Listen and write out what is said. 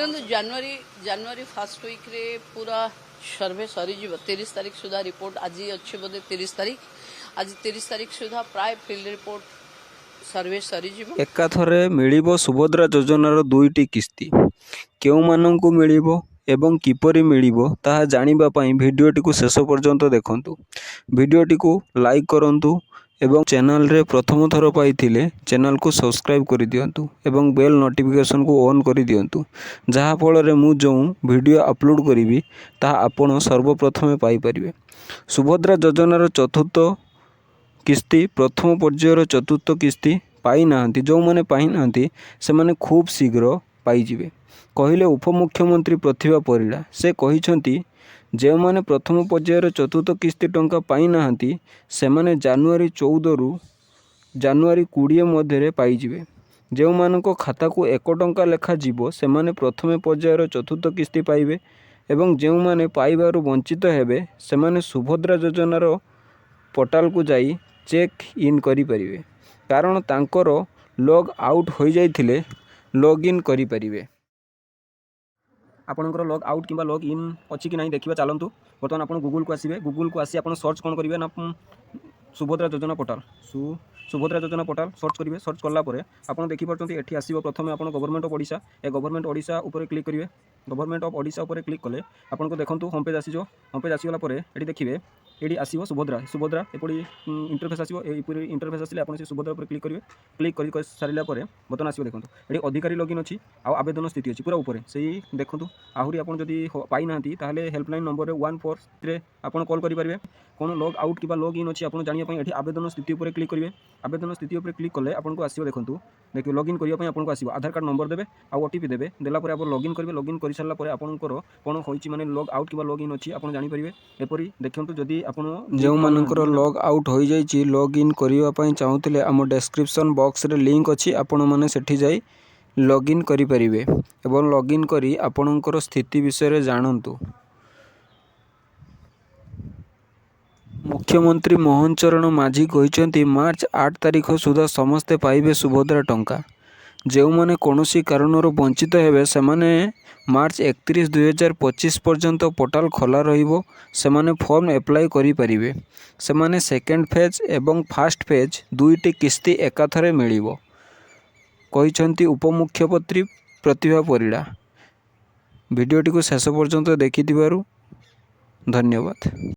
ଦେଖନ୍ତୁ, ଜାନୁଆରୀ ଜାନୁଆରୀ ଫାର୍ଷ୍ଟ ୱିକ୍ରେ ପୁରା ସର୍ଭେ ସରିଯିବ। 30 ତାରିଖ ସୁଦ୍ଧା ରିପୋର୍ଟ, ଆଜି ଅଛି ବୋଧେ 30 ତାରିଖ, ଆଜି 30 ତାରିଖ ସୁଦ୍ଧା ପ୍ରାୟ ଫିଲ୍ଡ ରିପୋର୍ଟ ସର୍ଭେ ସରିଯିବ। ଏକାଥରେ ମିଳିବ ସୁଭଦ୍ରା ଯୋଜନାର ଦୁଇଟି କିସ୍ତି। କେଉଁମାନଙ୍କୁ ମିଳିବ ଏବଂ କିପରି ମିଳିବ, ତାହା ଜାଣିବା ପାଇଁ ଭିଡ଼ିଓଟିକୁ ଶେଷ ପର୍ଯ୍ୟନ୍ତ ଦେଖନ୍ତୁ। ଭିଡ଼ିଓଟିକୁ ଲାଇକ୍ କରନ୍ତୁ ଏବଂ ଚ୍ୟାନେଲରେ ପ୍ରଥମ ଥର ପାଇଥିଲେ ଚ୍ୟାନେଲକୁ ସବସ୍କ୍ରାଇବ୍ କରିଦିଅନ୍ତୁ ଏବଂ ବେଲ୍ ନୋଟିଫିକେସନକୁ ଅନ୍ କରିଦିଅନ୍ତୁ, ଯାହାଫଳରେ ମୁଁ ଯେଉଁ ଭିଡ଼ିଓ ଅପଲୋଡ଼ କରିବି ତାହା ଆପଣ ସର୍ବପ୍ରଥମେ ପାଇପାରିବେ। ସୁଭଦ୍ରା ଯୋଜନାର ଚତୁର୍ଥ କିସ୍ତି, ପ୍ରଥମ ପର୍ଯ୍ୟାୟର ଚତୁର୍ଥ କିସ୍ତି ପାଇନାହାନ୍ତି, ଯେଉଁମାନେ ପାଇନାହାନ୍ତି ସେମାନେ ଖୁବ୍ ଶୀଘ୍ର ପାଇଯିବେ, କହିଲେ ଉପମୁଖ୍ୟମନ୍ତ୍ରୀ ପ୍ରତିଭା ପରିଡ଼ା। ସେ କହିଛନ୍ତି, ଯେଉଁମାନେ ପ୍ରଥମ ପର୍ଯ୍ୟାୟର ଚତୁର୍ଥ କିସ୍ତି ଟଙ୍କା ପାଇନାହାନ୍ତି, ସେମାନେ ଜାନୁଆରୀ 14ରୁ ଜାନୁଆରୀ 20 ମଧ୍ୟରେ ପାଇଯିବେ। ଯେଉଁମାନଙ୍କ ଖାତାକୁ 1 ଟଙ୍କା ଲେଖା ଯିବ, ସେମାନେ ପ୍ରଥମେ ପର୍ଯ୍ୟାୟର ଚତୁର୍ଥ କିସ୍ତି ପାଇବେ ଏବଂ ଯେଉଁମାନେ ପାଇବାରୁ ବଞ୍ଚିତ ହେବେ, ସେମାନେ ସୁଭଦ୍ରା ଯୋଜନାର ପୋର୍ଟାଲକୁ ଯାଇ ଚେକ୍ ଇନ୍ କରିପାରିବେ, କାରଣ ତାଙ୍କର ଲଗ୍ ଆଉଟ୍ ହୋଇଯାଇଥିଲେ ଲଗ୍ ଇନ୍ କରିପାରିବେ। ଆପଣଙ୍କର ଲଗ୍ ଆଉଟ୍ କିମ୍ବା ଲଗ୍ ଇନ୍ ଅଛି କି ନାହିଁ ଦେଖିବା ଚାଲନ୍ତୁ। ବର୍ତ୍ତମାନ ଆପଣ ଗୁଗୁଲକୁ ଆସିବେ। ଗୁଗୁଲକୁ ଆସି ଆପଣ ସର୍ଚ୍ଚ କ'ଣ କରିବେ ନା ସୁଭଦ୍ରା ଯୋଜନା ପୋର୍ଟାଲ, ସୁଭଦ୍ରା ଯୋଜନା ପୋର୍ଟାଲ ସର୍ଚ୍ଚ କରିବେ। ସର୍ଚ୍ଚ କଲା ପରେ ଆପଣ ଦେଖିପାରୁଛନ୍ତି, ଏଠି ଆସିବ ପ୍ରଥମେ ଆପଣ government of Odisha. A government Odisha ଉପରେ କ୍ଲିକ୍ କରିବେ। ଗଭର୍ଣ୍ଣମେଣ୍ଟ ଅଫ୍ ଓଡ଼ିଶା ଉପରେ କ୍ଲିକ୍ କଲେ ଆପଣଙ୍କୁ ଦେଖନ୍ତୁ ହୋମ୍ ପେଜ୍ ଆସିଯିବ। ହୋମ୍ ପେଜ୍ ଆସିଗଲା ପରେ ଏଠି ଦେଖିବେ, ଏଠି ଆସିବ ସୁଭଦ୍ରା। ସୁଭଦ୍ରା ଏପରି ଇଣ୍ଟରଫେସ୍ ଆସିବ। ଏପରି ଇଣ୍ଟରଫେସ୍ ଆସିଲେ ଆପଣ ସେ ସୁଭଦ୍ରା ଉପରେ କ୍ଲିକ୍ କରିବେ। କ୍ଲିକ୍ କରି ସାରିଲା ପରେ ବର୍ତ୍ତମାନ ଆସିବ, ଦେଖନ୍ତୁ, ଏଠି ଅଧିକାରୀ ଲଗଇନ୍ ଅଛି ଆଉ ଆବେଦନ ସ୍ଥିତି ଅଛି ପୁରା ଉପରେ ସେଇ ଦେଖନ୍ତୁ। ଆହୁରି ଆପଣ ଯଦି ପାଇନାହାନ୍ତି, ତାହେଲେ ହେଲ୍ପଲାଇନ୍ ନମ୍ବରରେ 14ରେ ଆପଣ କଲ୍ କରିପାରିବେ। କ'ଣ ଲଗ୍ ଆଉଟ୍ କିମ୍ବା ଲଗ୍ ଇନ୍ ଅଛି ଆପଣ ଜାଣିବା ପାଇଁ ଏଠି ଆବେଦନ ସ୍ଥିତି ଉପରେ କ୍ଲିକ୍ କରିବେ। ଆବେଦନ ସ୍ଥିତି ଉପରେ କ୍ଲିକ୍ କଲେ ଆପଣଙ୍କୁ ଆସିବ, ଦେଖନ୍ତୁ, ଦେଖିବେ, ଲଗ୍ଇନ୍ କରିବା ପାଇଁ ଆପଣଙ୍କୁ ଆସିବ। ଆଧାର କାର୍ଡ଼ ନମ୍ବର ଦେବେ ଆଉ ଓଟିପି ଦେବେ। ଦେଲା ପରେ ଆପଣ ଲଗ୍ଇନ୍ କରିବେ। ଲଗ୍ଇନ୍ କରିସାରିଲା ପରେ ଆପଣଙ୍କର କ'ଣ ହୋଇଛି, ମାନେ ଲଗ୍ ଆଉଟ୍ କିମ୍ବା ଲଗ୍ ଇନ୍ ଅଛି, ଆପଣ ଜାଣିପାରିବେ। ଏପରି ଦେଖନ୍ତୁ, ଯଦି ଆପଣ ଯେଉଁମାନଙ୍କର ଲଗ୍ ଆଉଟ୍ ହୋଇଯାଇଛି, ଲଗ୍ ଇନ୍ କରିବା ପାଇଁ ଚାହୁଁଥିଲେ ଆମ ଡେସ୍କ୍ରିପସନ୍ ବକ୍ସରେ ଲିଙ୍କ୍ ଅଛି, ଆପଣମାନେ ସେଠି ଯାଇ ଲଗ୍ଇନ୍ କରିପାରିବେ ଏବଂ ଲଗ୍ଇନ୍ କରି ଆପଣଙ୍କର ସ୍ଥିତି ବିଷୟରେ ଜାଣନ୍ତୁ। ମୁଖ୍ୟମନ୍ତ୍ରୀ ମୋହନ ଚରଣ ମାଝୀ କହିଛନ୍ତି, ମାର୍ଚ୍ଚ 8 ତାରିଖ ସୁଦ୍ଧା ସମସ୍ତେ ପାଇବେ ସୁଭଦ୍ରା ଟଙ୍କା। ଯେଉଁମାନେ କୌଣସି କାରଣରୁ ବଞ୍ଚିତ ହେବେ, ସେମାନେ ମାର୍ଚ୍ଚ 31 2025 ପର୍ଯ୍ୟନ୍ତ ପୋର୍ଟାଲ ଖୋଲା ରହିବ, ସେମାନେ ଫର୍ମ ଆପ୍ଲାଏ କରିପାରିବେ। ସେମାନେ ସେକେଣ୍ଡ ଫେଜ୍ ଏବଂ ଫାଷ୍ଟ ଫେଜ୍ ଦୁଇଟି କିସ୍ତି ଏକାଥରେ ମିଳିବ, କହିଛନ୍ତି ଉପମୁଖ୍ୟମନ୍ତ୍ରୀ ପ୍ରତିଭା ପରିଡ଼ା। ଭିଡ଼ିଓଟିକୁ ଶେଷ ପର୍ଯ୍ୟନ୍ତ ଦେଖିଥିବାରୁ ଧନ୍ୟବାଦ।